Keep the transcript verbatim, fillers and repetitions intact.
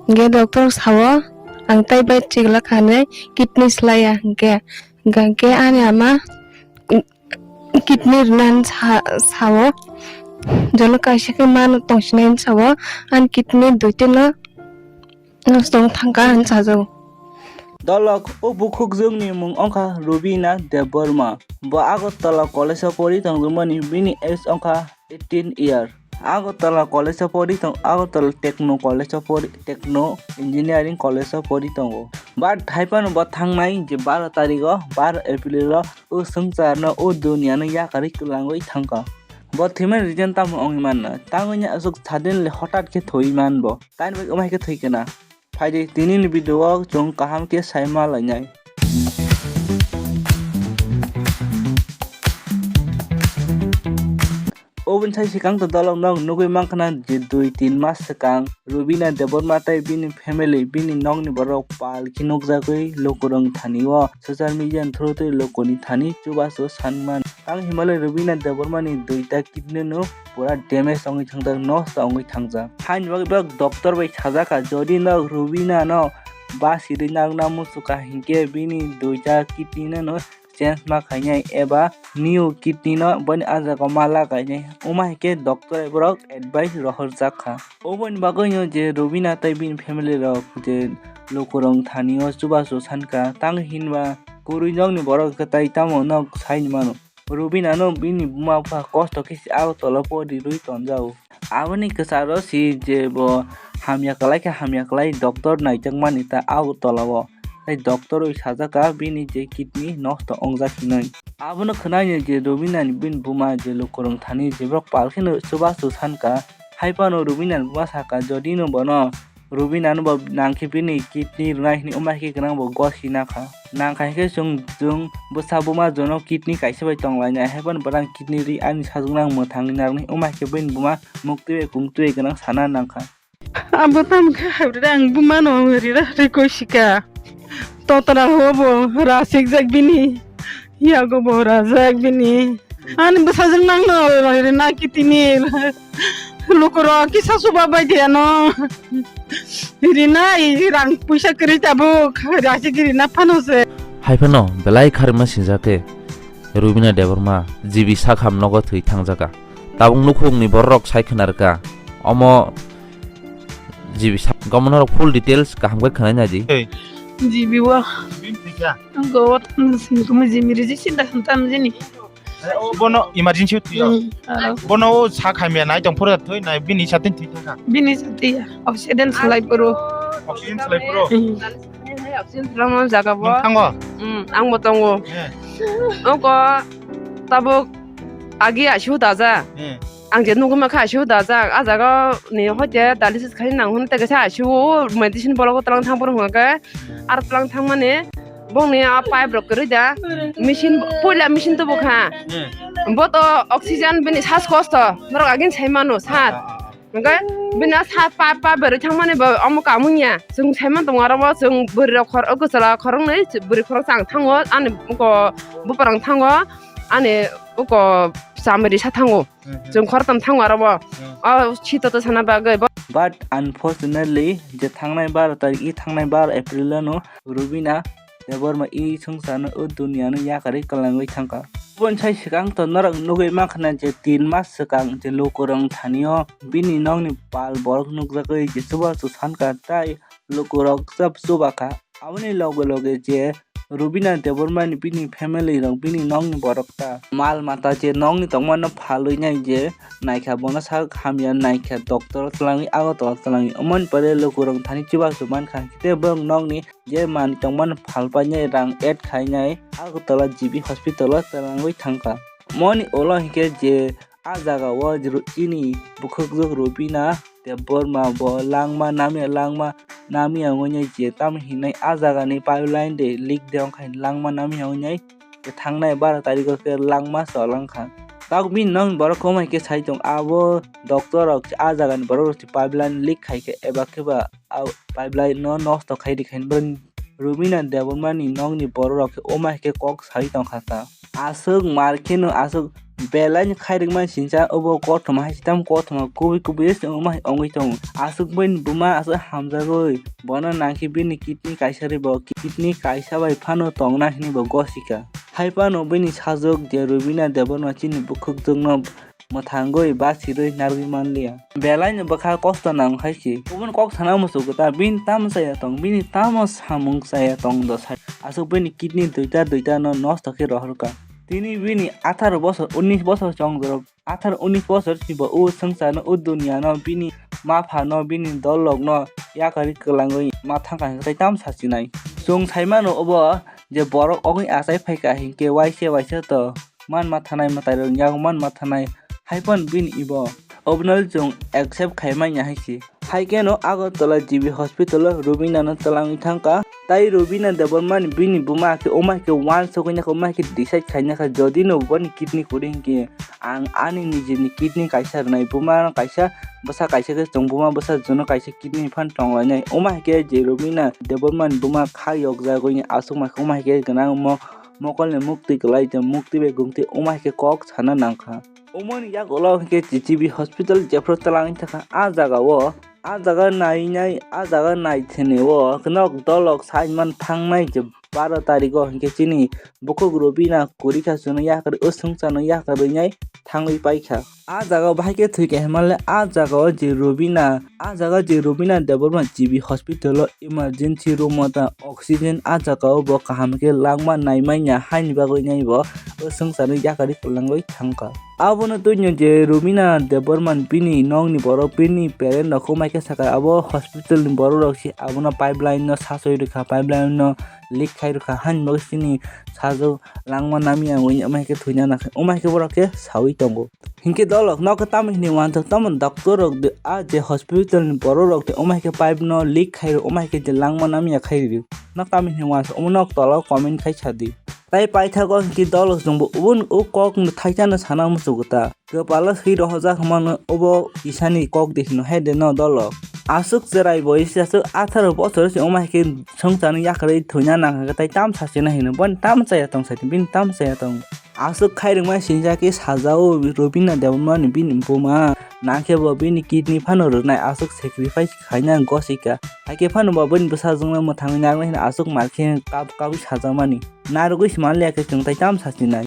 Hingke doctor sao, ang tai bai chikla khanai kidney slaiya hingke. Hingke ani ama kidney rwna hinwi sa-, sao. Jono kaisa khe mano tongsinai hinwi sao, ani kidney duitino nosto wng thangkha hinwi sajago. Dolok, o bukhukjwkni mung wngkha Rubina Debbarma. Bo Agartala College o pori tongmani, bini age wngkha eighteen year. Agartala College o pori tong, Agartala Techno College o pori, Techno Engineering College o pori tongo. But haiphano bo thangnai je baro tarikh o, baro April o, o swngcharno, o duniyano yakarwi kwlangwi thangkha. Bo thwimani reason tamo wngwi manna? Tangwi aswk suddenly hothat khe thwi man bo? Tani bagwi wngma hai khe thwi khe na? Phaidi, tinini video o chwng kaham khe sai ma lainai. Oboni sai swkang to dolok nog nugwi mankha na je dui tin mas swkang Rubina Debbarma tei bini family, bini nokni borok pal khe nukjagwi lukurokni thani o social media ni through twi lukuni thani chubachu sanman. Tang hinmale Rubina Debbarma ni duita kidney no pura damage wngwi thangjak, nosto wngwi thangjak. Haini bagwi borok doctor bai sajakha, jodi no Rubina no basirwi nangna muchukha hinkhe bini duita kidney no change ma khainai eba new kidney no boni ah jagao ma lagainai, wngma hinkhe doctor bai borok advice rohorjak kha. Oboni bagwino je Rubina tei bini family rok je lukurok thani o chubachu sankha, tang hinba kwrwi nokni borok khe tai tamo nok sai mano. Rubina no bini buma bupha kosto khe se Agartala o pori rwi tonjago. Aboni kwcharo si je bo hamya kwlai khe hamya kwlai doctor naijakmani ta Agartala o. Tei doctor bai sajak kha bini je kidney nosto wngjak hinwi. Abono khwnai je Rubina ni bini buma je lukurok thani je borok pal kheno chubachu sankha. Haiphano Rubina ni buma sakha, jodi no bono Rubina no bo nangkhe bini kidney rwnai hinwi, wngma khe gwnang bo gosi nakha. Nangkha hinkhe chwng, chwng bwsa buma jono kidney kaisa bai tonglainai, haiphano bwrang kidney ri ani sajwkno ang mwthangwi narwknai, wngma khe bini buma muktwi bai kungtwi bai gwnang sana nangkha. Abo tamo khe hai rwdi, ang bumano rira rikoi sika. Totra ho bo rasikjak bini. Yago bo rajak bini. Ani bwsajwk nangno rina kitini. Lukurok kisa suba bai de ano. Rina i rang puisa kwrwi tabuk. Rasik rina phano se. Hai phano belai kharima sinjak khe Rubina Debbarma G B sakham nogo thwi thangjak kha. Tabuk nukhungni bororok sai khna rwkha. Omo G B sa-, gomon norok full details kaham khe khwnai nai di. Hey. G B o. Bini thwikha? Ang go tang sing kuma G B ri ji sinda khan tam jini. Eh, o bono emergency thwiyo. Hmm, aro. Bono o sa khamya nai tong phuru thwi nai bini satin thwi thangkha. Bini sati ya. Oxygen salai phuru. Oxygen salai phuru. Hmm. Oxygen salai jaga bo. Nwng thango? Hmm, ang bo tongo. Eh. Oko tabuk agi ashu daja. Eh. Ang je nugwi mankha ashu dajak, ah jaga ni hoite dialysis khai nang hwn tei kaisa ashu o medicine bolok o twlang thang phuru hwnkhe, aro twlang thangmani bongni a pipe rok kwrwi da, machine, puila machine tubu kha. Hmm. Bo to oxygen bini sas kosto, norok agin sai mano sas. Ah, ah, ah. Hwnkhe bini a sa pipe, pipe berwi thangmani bo omo kamung ya, chwng sai man tongo aro bo chwng bwrwi rok khor-, o kwchwla khoroknwi, bwrwi khoroksa ang thango, ani uko bwpharang thango, ani uko chamari sa thango. Hmm, hmm. Chwng khoroktham thango aro bo. Hmm. O sito to sana bagwi bo. But unfortunately, je thangnai baro tarikh, i thangnai baro April ano Rubina Debbarma i swngcharno o duniyano yakarwi kwlangwi thangkha. Oboni sai swkang to norok nugwi mankha na je tin mas swkang je lukurok thani o bini nokni pal borok nukjagwi je chubachu sankha tai lukurok chap chubakha. Aboni loge loge je Rubina Debbarma ni bini family rok, bini nokni borok ta mal mata je nokni tongmano phalwi nai je naikha bono sak hamya naikha doctor twlangwi Agartala twlangwi. Omoni pore lukurok thani chubachu mankha tei borok nokni je manwi tongmano phalpainai rang add khainai Agartala G B hospital o twlangwi thangkha. Moni ulo hinkhe je ah jaga o chini bukhukjwk Rubina Debbarma bo langma namya, langma namya wngwi nai je tamo hinwi ah jaga ni pipeline de leak de wngkha langma namya wngwi nai je thangnai baro tarikh o khe langma chol wngkha. Tabuk bini nokni borok kwmai khe sai tong abo doctor rok ah jaga ni borok rok se pipeline leak khai khe eba khe ba ah pipeline no nosto khai rikha hinwi Rubina Debbarma ni nokni borok rok khe wmai khe kok sai tongkha ta. Aswk mar kheno aswk Belai ni khairikma singcha obo kothoma hai se tamo kothoma kubui kubui se wngma hai wngwi tongo. Aswk bini buma aswk hamjagwi bono nangkhe bini kidney kaisa ri bo kidney kaisa bai phano tongna hinwi bo gosika. Hai phano bini sajwk je Rubina Debbarma chini bukhukjwkno mwthangwi bachirwi narwgwi manliya. Belai ni bwkha kosto nang hai se. Oboni kok sana muchuk ta bini tamo chaya tong bini tamo samung chaya tong do sai. Aswk bini kidney duita duita no nosto khe rohorka. Tini bini atharo bosor, unis bosor chong jorok. Atharo unis bosor si bo o swngcharno, o duniano, bini ma phano, bini dolokno yakarwi kwlangwi ma thangkha hwnkhe tei tamo sachinai. Chwng sai mano obo je borok ogwi achai phaikha hinkhe waisa waisa to man ma thanai, mwtairok yago man ma thanai, hai phano bini ibo obono chwng accept khai manya hai se. Hai kheno Agartala G B hospital o Rubina no twlangwi thangkha. Tai Rubina Debbarma ni bini buma khe wngma khe uansukgwi nakha, wngma khe decide khaina kha, jodi no boni kidney kwrwi hinkhe ang ani nijini kidney kaisa rwnai, buma no kaisa, bwsa kaisa khe chwng buma bwsa jono kaisa kidney phan tonglainai. Wngma khe je Rubina Debbarma ni buma kha yokjagwi aswkma khe wngma khe gwnang mo-, mokol ni muktwi kwlai tei muktwi bai gumtwi wngma khe kok sana nangkha. Omoni yagulo hinkhe G B hospital jephru twlangwi thangkha. A jaga o, a jaga nainai, a jaga naithani o nok dolok side man thangnai je baro tarikh o hinkhe chini bukhuk Rubina kwrwi kha, chwngno yakarwi, o swngcharno yakarwinai thangwi paikha. A jaga o bahai khe thwikha hinmale a jaga o je Rubina, a jaga je Rubina Debbarma G B hospital o emergency room o ta oxygen a jaga o bo kaham khe langma naimanya haini bagwi nai bo o swngcharno yakarwi kwlangwi thangkha. Abono twino je Rubina Debbarma bini nokni borok bini parent rok wngmai khe sakha abo hospital ni borok rok se abono pipeline no sasoi rwkha, pipeline no leak khai rwkha, haini bagwi chini sajwk langma namya wngwi wngmai khe thwina nangkha, wngmai khe borok khe sawi tongo. Hinkhe dolok nokho tamo hinwi uansuk tamo doctor rok de, a je hospital ni borok rok de wngmai khe pipe no leak khai rw, wngmai khe je langma namya khai rw. Nok tamo hinwi uansuk omo nok tola o comment khai sadi. Tai paithago hinkhe dolok chwngbo ubun o kok no thaisano sana muchungo ta. Kwpalo swi rohorjak hwnmano obo kisani kok de hino hai de no dolok. Aswk chwrai bo isi aswk atharo bochor se wngma hai khe swngcharno yakarwi thwina nangkha khe tai tam sachina hino boni tam chaya tong sadi bini tam chaya tong. Aswk khairokma singcha khe sajao Rubina Debbarma ni bini buma. Nangkhe bo bini kidney phano rwnai aswk sacrifice khaina gosika. Haikhe phano bo bini bwsajwkno mwthangwi narwknai hino aswk mar khe kap kabwi sajakmani. Narwgwi se manliya khe chwng tai tam sachinai.